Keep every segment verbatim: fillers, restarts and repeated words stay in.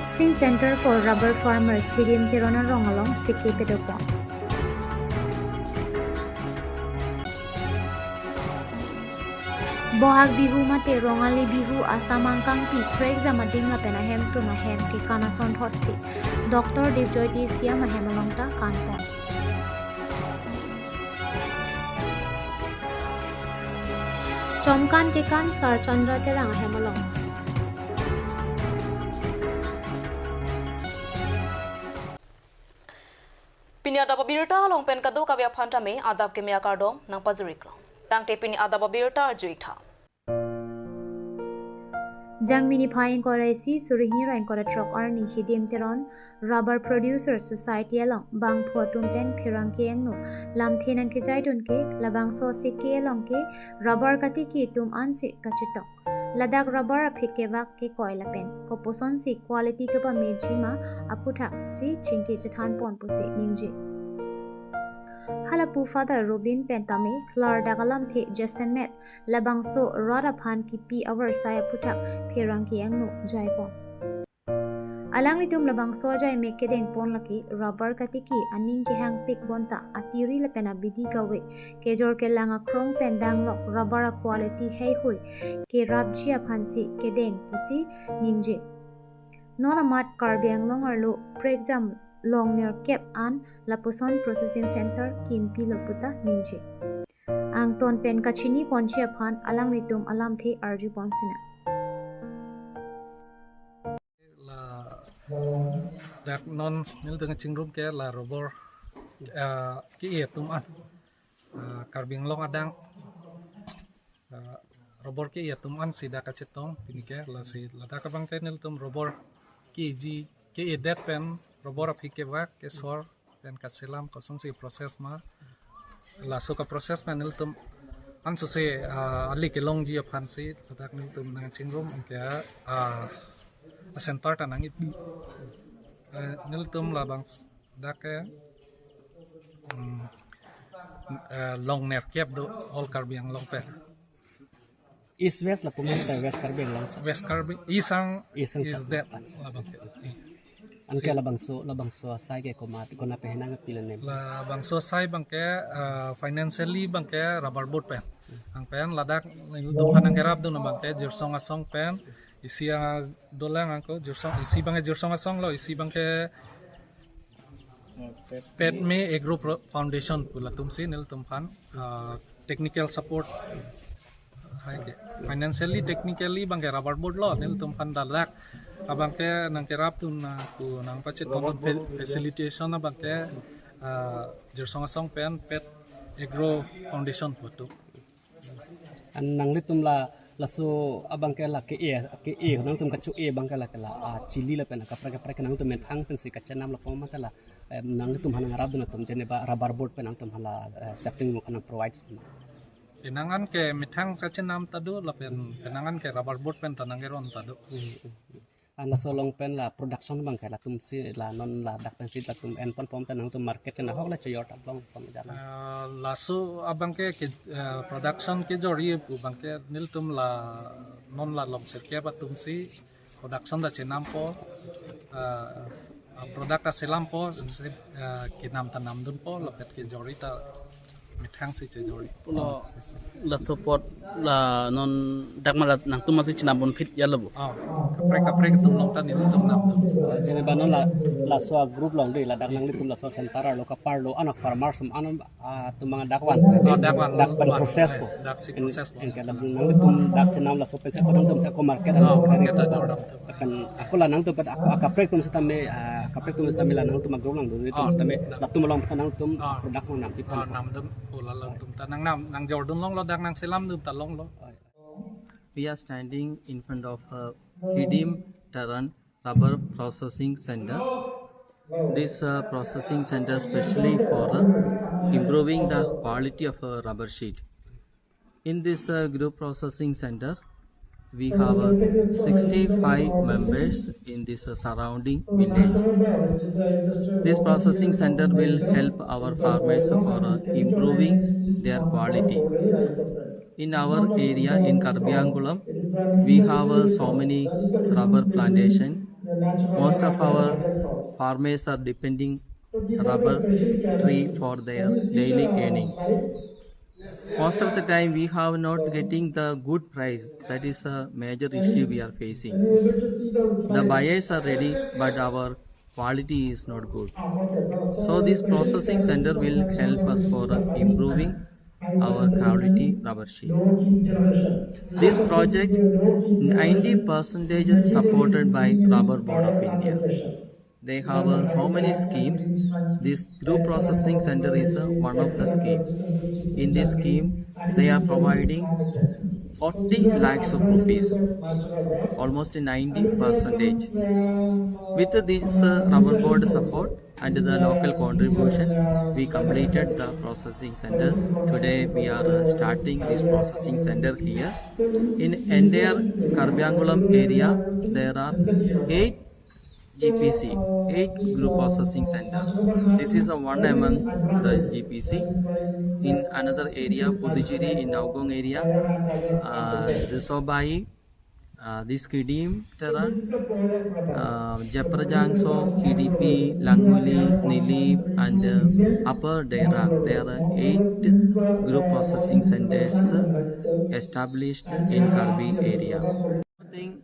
Processing Center for Rubber Farmers Hidim Teron arong along siki pedopon. Bohag Bihu mate Rongali Bihu asam angkangpi prekjam adim lapen ahemtun ahem kekan asonthotsi Doctor Dipjoy T Siam ahem along ta kanpon. Chomkan kekan Sar Chandra Terang ahem along. Pini adap abirta along pen kadokave aphan tame adap keme akardom nangpajiriklo. Tangte pini adap abirta arjuitha. Jangmi niphai ingkoi ra isi suri hini ra ingkoi ra throk arni Hidim Teron Rubber Producer Society along bangphu atum pen pherangke angno lamthe nangkejaidun ke labangso siki along ke rubber katiki atum ansi kachetong. Ladak rubber aphit kevak kekoi lapen koposonsi quality kepameji ma aputhaksi chingki chethanpon pusi ningje. Halapu Father Robin pen tame klardak alamthe jasemet labangso rat aphan kipi avarsai aputhak pherangke angno jaipon. Alanglitum labangso ajaimek kedengpon lake rubber katiki aning kehangpik bonta atiri lapen abidi kave kejor kelang akrong pen danglok rubber a quality heihui kerapji aphansi kedeng pusi ningje. Non amat Karbi Anglong arlo prekjam long nerkep an lapuson processing center kimpilo puta ningje. Angton pen kachiniponji aphan alanglitum alamthe arjupon sina. Ladak non nelitum kachingrum ke la rubber, eh, ke-e atum an, eh, Karbi Anglong adang, eh, rubber ke-e atum ansi dak kachetong pini ke, lasi ladak abang ke nelitum rubber keji ke-edet pen rubber aphit kevak kesor pen kaselam kosonsi process ma. Laso kaprocess pen nelitum ansose, ah, ali kelongji aphansi ladak nelitum nangchingrum anke, ah, center ta nang-ipi. Eh, nelitum labang s-, dak ke, hmm, eh, long nerkep do all Karbi Anglong pen. East West lapu mate West Karbi Anglong, sir? West Karbi, East ang, East ang East chak. That, labang ke. Anke labangso, labangso asai ke komat, kona pehenang pila ne? Labangso asai abang ke, ah, financially abang ke rubber board pen. Ang pen ladak nelitum aphan nangkerapdun abang ke Jirsong Asong pen, isi ang dolang angko Jirsong, isi abang ke Jirsong Asong lo, isi abang ke Petme Agro Pro-, Foundation pu latumsi nelitum aphan, ah, technical support. Hai ke. Financially, technically abang ke rubber board lo, nelitum aphan ladak abang ke nangkerapdun, ah, pu nangpachetong rubber board fa-, facilitation abang ke, ah, Jirsong Asong pen Pet Agro Foundation pu tu. An nanglitum la, laso abang ke la ke-e, ke-e, nangtum kacho-e abang ke la ke la, ah, chili lapen kaprek kaprek nangtum methang pensi kachenam lapu mate la, em, nanglitum aphan nangrapdun atum jeneba rubber board pen nangtum aphan la, eh, sapling mo kana provide. Penang an ke methang kachenam ta do lapen penang an ke rubber board pen ta nangkeron ta do. Hmm, hmm. An laso along pen la production abang ke latumsi la non ladak pensi latum enpon pom pen nangtum market ke nahok la chojor ta long som jana. Eh, laso abang ke, ke, eh, production kejorji pu abang ke nelitum la non la long sirkep atumsi production ta chenampo, eh, product ta selampo, se-, eh, kenam ta namdunpo, lapen kejorji ta methang si chejorji. Pulo laso apot la non dak ma la nangtum masi chenam ponphit ya lo bo. Oh, kaprek kaprek atum along ta nelitum namdun. Jeneba non la, laso a group along de ladak nanglitum laso center arlo kaparlo ano farmers ano, ah, atum abang dak van. Oh, dak van, dak pen van, process eh, po. Dak si process po. Anke la nanglitum dak chenam laso pensi ako nangtum si ako market ano. Oh, market ta jordam. Lapen ako la nangtum pet ako akaprek atum setame, ah, akaprek atum setame la nangtum a group along do, nelitum setame latum along peta nangtum product nangpi pon. Ah, namdun, oh, la nangtum ta nangnam, nangjordun longlo, dak nangselamdun ta longlo. We are standing in front of a Hidim Teron Rubber Processing Center. This, uh, processing center specially for, uh, improving the quality of, uh, rubber sheet. In this, uh, group processing center, we have, uh, sixty-five members in this, uh, surrounding village. This processing center will help our farmers for, uh, improving their quality. In our area in Karbi Angulam, we have, uh, so many rubber plantation. Most of our farmers are depending rubber tree for their daily earning. Most of the time we have not getting the good price. That is a major issue we are facing. The buyers are ready, but our quality is not good. So this processing center will help us for improving our quality rubber sheet. This project ninety percentage supported by Rubber Board of India. They have uh, so many schemes. This group processing center is uh, one of the scheme. In this scheme, they are providing forty lakhs of rupees, almost ninety percentage. With this uh, Rubber Board support and the local contributions, we completed the processing center. Today we are uh, starting this processing center here. In entire Karbi Angulam area, there are eight G P C, eight group processing center. This is a one among the G P C. In another area, Puducherry, in Nagaon area, uh, Risobei, uh, this Kidim Tera, uh, Japrajangso, K D P, Languli, Nilip, and uh, Upper Dera. There are eight group processing centers established in Karbi area. Thing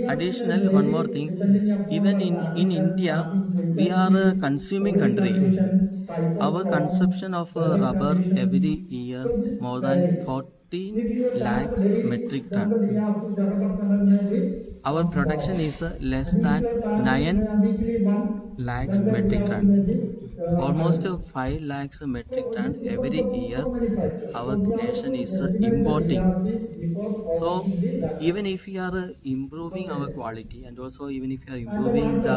Additional, one more thing, even in, in India, we are a consuming country. Our consumption of uh, rubber every year more than forty lakhs metric ton. Our production is uh, less than nine lakhs metric ton. Almost uh, five lakhs metric ton every year our nation is uh, importing. So even if we are uh, improving our quality and also even if we are improving the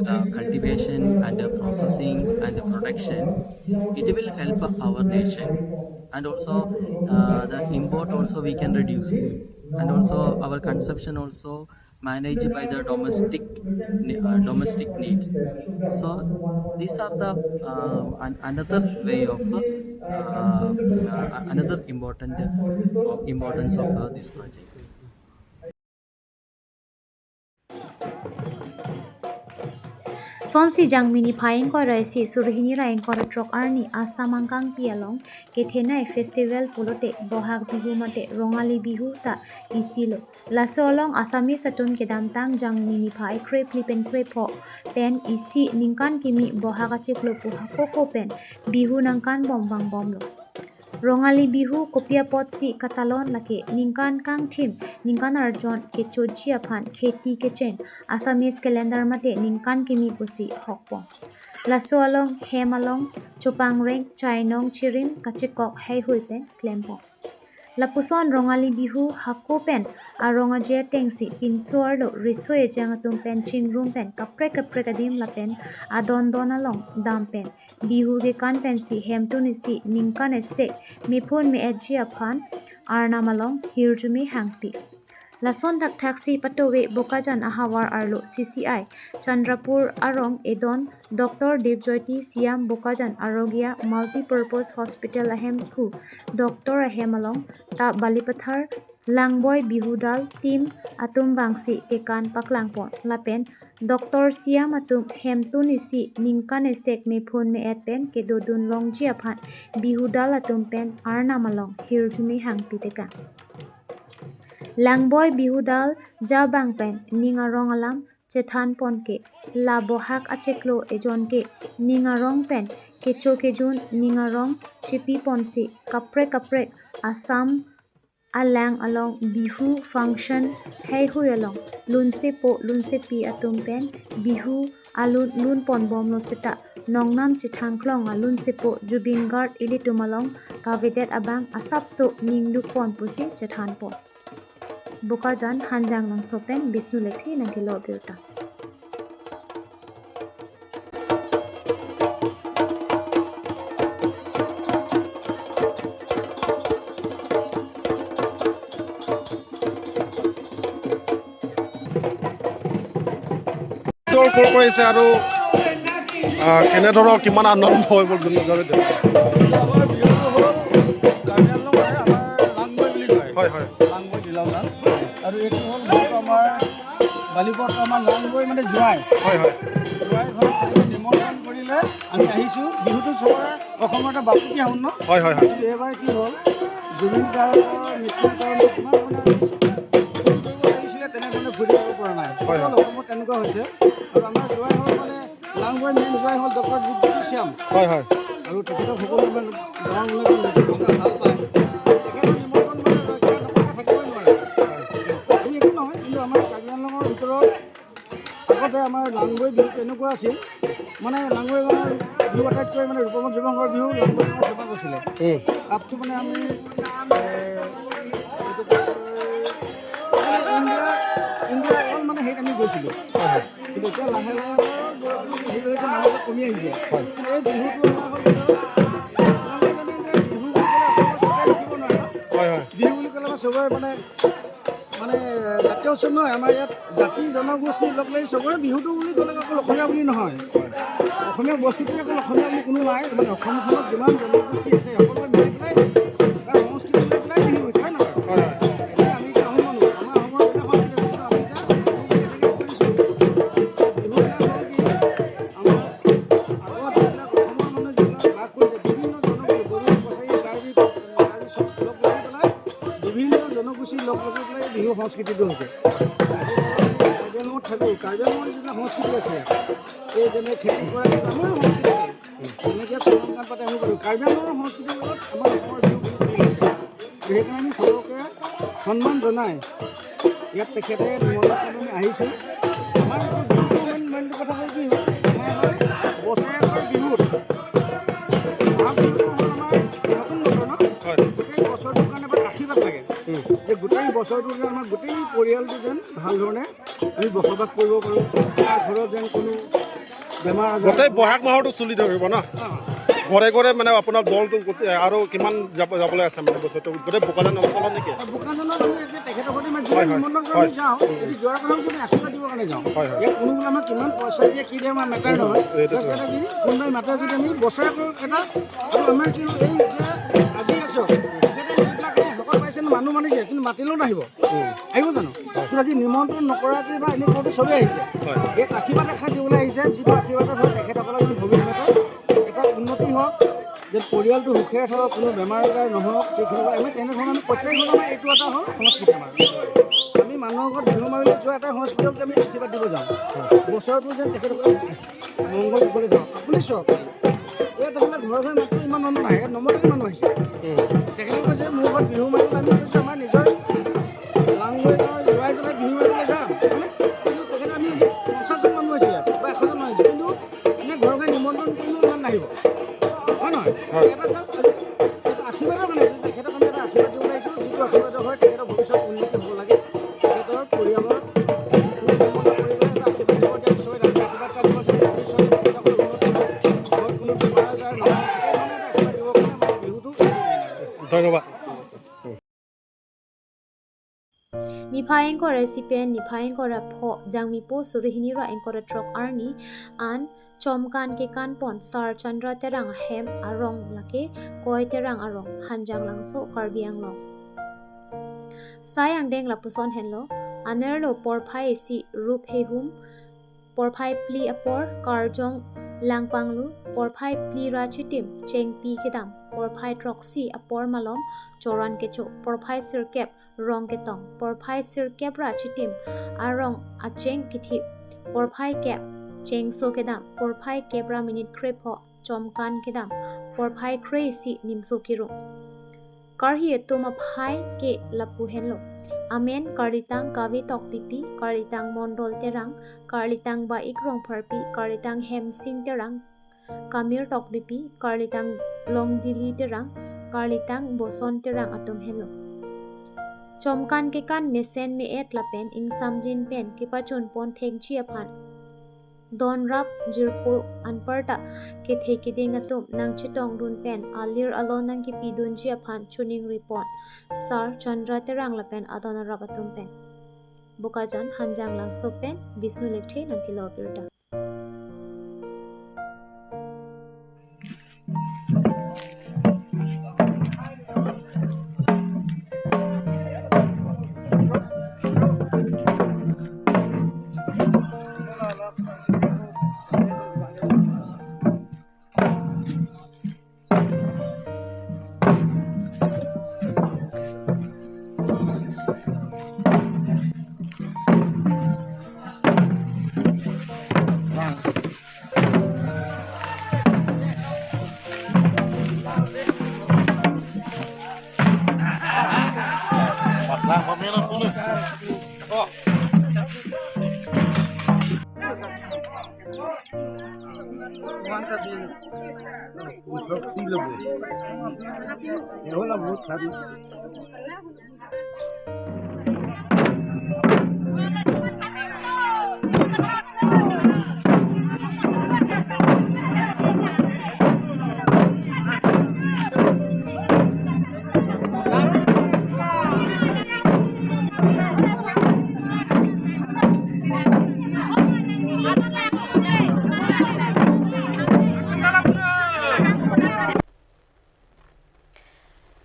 uh, cultivation and the processing and the production, it will help our nation. And also uh, the import also we can reduce, and also our consumption also managed by the domestic ne- uh, domestic needs. So these are the uh, an- another way of uh, uh, another important uh, importance of uh, this project. Sonsi Jangmi niphai ingkoi ra isi, suri hini ra ingkoi ra throk arni Assam angkangpi along kethenei festival pulote Bohag Bihu mate Rongali Bihu ta isi lo. Laso along Assamese atum kedamtang Jangmi niphai krephli pen krepho pen isi ningkan kimi Bohag achiklo pu hakoko pen Bihu nangkan bom vangbomlo. Rongali Bihu kopi apotsi katalon, lake ningkan kangthim, ningkan arjon kechoji aphan kheti kecheng, Assamese calendar mate ningkan kimi pusi hokpon. Laso along hem along chopangreng chainong chirim kachekok heihui pen klempon. Lapuson Rongali Bihu hako pen arong aje atengsi pinso arlo riso ejang atum pen chingrum pen kaprek kaprek adim lapen adon don along dam pen Bihu kekan pensi hemtun isi ningkan esek mephun me-etji aphan Arnam along hirjume hangpi. Lason thakthaksi patuve Bokajan ahavar arlo C C I Chandrapur arong edon Doctor Debjoyoti Siam Bokajan Arogya Multipurpose Hospital ahemphu doctor ahem along ta Balipathar Langboi Bihu Dal team atum vangsi kekan paklangpon lapen Doctor Siam atum hemtun isi ningkan esek mephun me-et pen kedodun longji aphan Bihu Dal atum pen Arnam along hirjume hangpi tekang. Langboi Bihu Dal jabang pen ning arong alam chethanpon ke la Bohag achiklo ejon ke ning arong pen kecho kejun ning arong chepiponsi kaprek kaprek Assam alang along Bihu function heihui along lunsepo lunsepi atum pen Bihu alun lunponbomlo seta nongnam chethangklong alunsepo Zubeen Garg ilitum along kavedet abang asapso ningdukpon pusi chethanpon. Bokajan Hanjanglangso pen Bishnu Lekthe nangkelo birta. উত্তৰ কৰ কৰিছে আৰু আহ, কেনেধৰণৰ কিমান আনন্দ হৈ গ'ল জনাব। হয়, হয়। আৰু এইটো হ'ল কালি পৰা আমাৰ লাংবৈ মানে জোঁৱাই। হয়, হয়। জোঁৱাই ঘৰত থাকিলে নিমন্ত্ৰণ কৰিলে আমি আহিছোঁ। বিহুটো চবৰে অসমৰ এটা বাপতি আহোন ন? হয়, হয়, হয়। কিন্তু এইবাৰ কি হ'ল, জুবিন গাৰ্গৰ মৃত্যুৰ কাৰণে কিমান ধৰণে আমি ফূৰ্তি কৰিব লাগিছিলে, তেনেধৰণে ফূৰ্তি কৰিব পৰা নাই। হয়, হয়। সকলো অসমত তেনেকুৱা হৈছে। আৰু আমাৰ জোঁৱাই হ'ল মানে লাংবৈ মেইন জোঁৱাই হ'ল ডক্টৰ দীপজ্যোতি শ্যাম। হয়, হয়। আৰু তেখেতক সকলোৱে মানে গাঁৱৰ মানুহে ভাল পায়। তেখেতৰ নিমন্ত্ৰণ মানে ৰক্ষা নকৰাকৈ থাকিবই নোৱাৰে। আমি একো নহয়, কিন্তু আমাৰ কাৰ্বি আংলঙৰ ভিতৰত আগতে আমাৰ লাংবৈ বিহু এনেকুৱা আছিল, মানে লাংবৈ গাঁৱৰ বিহু আটাইতকৈ মানে ৰূপমত শিৱসাগৰ বিহু লাংবৈ গাঁৱত ফেমাছ আছিলে। উম। তাততো মানে আমি, এ, এইটো কি কয়, মানে ইণ্ডিয়া, ইণ্ডিয়া অল মানে হেৰিত আমি গৈছিলোঁ। হয়, হয়। কিন্তু এতিয়া লাহে লাহে আমাৰ হেৰি হৈছে, মানুহবিলাক কমি আহিছে। হয়। এই বিহুটো আমাৰ হ'ল কি, আপোনালোকে জানে যে বিহু বুলি ক'লে অসমত চবেই লিখিব নোৱাৰে ন? হয়, হয়। বিহু বুলি ক'লে আমাৰ চবৰে মানে, মানে জাতীয় উৎসৱ নহয়, আমাৰ ইয়াত জাতি জনগোষ্ঠী লগ লাগি চবৰে বিহুটো বুলি ক'লে অকল অসমীয়া বুলি নহয়। অসমীয়া বস্তুটোৱে অকল অসমীয়া বুলি কোনো নাই, মানে অসমখনত যিমান জনগোষ্ঠী আছে সকলোৱে মিলি পেলাই তাৰ সংস্কৃতি লৈ পেলাই বিহু হৈছে, হয় নহয়? হয়, হয়। এতিয়া আমি এতিয়া আহোম মানুহ, আমাৰ আহোমৰ এটা সংস্কৃতি আছে, আমি এতিয়া বিহু কেনেকে কৰিছোঁ? বিহু এটা হ'ল কি, আমাৰ আগত যিবিলাক অসমৰ মানুহে যিবিলাক বাস কৰিছে, বিভিন্ন জনগোষ্ঠী, বড়ো, কছাৰী, কাৰ্বি, কাৰ্বি চব লগ লাগি পেলাই বিভিন্ন জনগোষ্ঠী লগ লাগি পেলাই বিহু সংস্কৃতিটো হৈছে। কাৰ্বি আংলঙত থাকোঁ, কাৰ্বি আংলঙৰ যিবিলাক সংস্কৃতি আছে, এই যেনে খেতি কৰা, এইটো আমাৰো সংস্কৃতি। যেনেকে চলন কাম পাতে, আমি কৰোঁ। কাৰ্বি আংলঙৰ সংস্কৃতিৰ লগত আমাৰ অসমৰ বিহু বহুত মিল আছে। সেইকাৰণে আমি সকলোকে সন্মান জনাই ইয়াত তেখেতে নিমন্ত্ৰণ কৰি আমি আহিছোঁ। আমাৰ এইটো বিহুটো মেইন, মেইন কথা হ'ল কি, আমাৰ হয় বছৰেকৰ বিহুত, মাঘ বিহুটো হ'ল আমাৰ নতুন বছৰ ন? হয়। গোটেই বছৰটোৰ কাৰণে এবাৰ আশীৰ্বাদ লাগে। উম। যে গোটেই বছৰটো যেন আমাৰ গোটেই পৰিয়ালটো যেন ভাল ধৰণে আমি বসবাস কৰিব পাৰোঁ। আমাৰ ঘৰত যেন কোনো বেমাৰ আজাৰ গোটেই বহাগ মাহটো চলি থাকিব ন? অ। ঘৰে ঘৰে মানে আপোনাৰ দলটো গোটেই আৰু কিমান যাব, যাবলৈ আছে মানে বছৰটো? গোটেই বোকাজান অঞ্চলত নেকি? বোকাজানত আমি এতিয়া তেখেতৰ ঘৰতে মানে হয়, হয়, নিমন্ত্ৰণ হয়। আমি যাওঁ। যদি যোৱাৰ কথা আমি আশীৰ্বাদ দিবৰ কাৰণে যাওঁ। হয়, হয়। ইয়াত কোনো বোলে আমাক কিমান পইচা দিয়ে, কি দিয়ে আমাৰ মেটাৰ নহয়। এইটো হয়। Just এটা কি, কোনোবাই মাতে যদি আমি বছৰেকৰ এটা, আৰু আমাৰ কি এই যে আজি আছো, যিবিলাক এই শকত পাইছে ন, মানুহ মানিছে, কিন্তু মাতিলেও নাহিব। উম। আহিব জানো? হয়। কিন্তু আজি নিমন্ত্ৰণ নকৰাকৈ বা এনেকুৱাকৈ চবেই আহিছে। হয়। ইয়াত আশীৰ্বাদ এষাৰ দিবলৈ আহিছে, যিটো আশীৰ্বাদত হয় তেখেতসকলৰ যেন ভৱিষ্যতে এটা উন্নতি হওক, যেন পৰিয়ালটো সুখে থাকক, কোনো বেমাৰ আজাৰ নহওক, ঠিক সেইবিলাক আমি তেনেধৰণৰ আমি প্ৰত্যেক ঘৰত আমাৰ এইটো এটা হ'ল সংস্কৃতি আমাৰ। আমি মানুহৰ ঘৰত বিহু মাৰিবলৈ যোৱা এটা সংস্কৃতি হ'ল যে আমি আশীৰ্বাদ দিব যাওঁ। হয়। বছৰটো যেন তেখেতসকলে মংগল কুশলে থাকক। আপুনি চাওক, ইয়াত আপোনাৰ ঘৰে ঘৰে মাতিলে ইমান মানুহ নাহে, ইয়াত নমতাকে মানুহ আহিছে। উম। তেখেতে কৈছে, "মোৰ ঘৰত বিহু মাৰিবলৈ আমি কৈছো, আমাৰ নিজৰ লাংবৈ গাঁৱৰ জোঁৱাই জোঁৱাই বিহু মাৰিবলৈ যাম।" হয়নে? কিন্তু তেখেতে আমি আজি পঞ্চাশজন মানুহ আহিছে ইয়াত, বা এশজন মানুহ আহিছে, কিন্তু এনে ঘৰে ঘৰে নিমন্ত্ৰণ কৰিলেও ইমান নাহিব, হয় নহয়? হয়। এটা just আজি এটা আশীৰ্বাদৰ কাৰণে, তেখেতৰ কাৰণে এটা আশীৰ্বাদ দিবলৈ আহিছো, যিটো আশীৰ্বাদৰ হয় তেখেতৰ ভৱিষ্যত উন্নতি হ'ব লাগে, তেখেতৰ পৰিয়ালৰ কোনো বিপদত পৰিবলৈ এটা আশীৰ্বাদ দিব, যে ঈশ্বৰে ৰাইজে আশীৰ্বাদ এটা দিব, যে ঈশ্বৰে তেখেতসকলৰ ঘৰত ঘৰত কোনো বেমাৰ আজাৰ নহয়, এই ধৰণে এটা আশীৰ্বাদ দিবৰ কাৰণে আমাৰ বিহুটো ধন্যবাদ। Niphai ingkoi ra isi pen niphai ingkoi ra pho Jangmipo suri hini ra ingkoi ra throk arni an chomkan kekan pon Sar Chandra Terang ahem arong lake Koi Terang arong, Hanjanglangso, Karbi Anglong. Sai angdeng lapuson henlo, anerlo porphai isi rup hehum, porphai phli apor karjong langpanglu, porphai phli ra chitim chengpi kedam, porphai throksi apor malom choran kecho, porphai sirkep rong ketong, porphai sirkep ra chitim arong acheng kethip, porphai kep chengso kedam, porphai kep ra minit krepho chomkan kedam, porphai kre isi nimso kirung. Karhi atum aphai ke lapu henlo. Amen, karlitang Kave Tokbipi, karlitang Mondol Terang, karlitang Ba-ik Rongpharpi, karlitang Hemsing Terang, Kamir Tokbipi, karlitang Longdili Terang, karlitang Boson Terang atum henlo. Chomkan kekan mesen me-et lapen ingsamjin pen kepachun pon thengji aphan donrap jirpo anparta kethe keding atum nangchetongdun pen alir alon nangkepidunji aphan choningri pon Sar Chandra Terang lapen adon arap atum pen. Bokajan Hanjanglangso pen Bishnu Lekthe nangkelo abirta.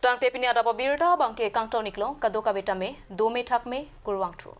Tangte pini adap abirta abangke kangton-iklo, kadokave tame dome thakme, kurvangthu.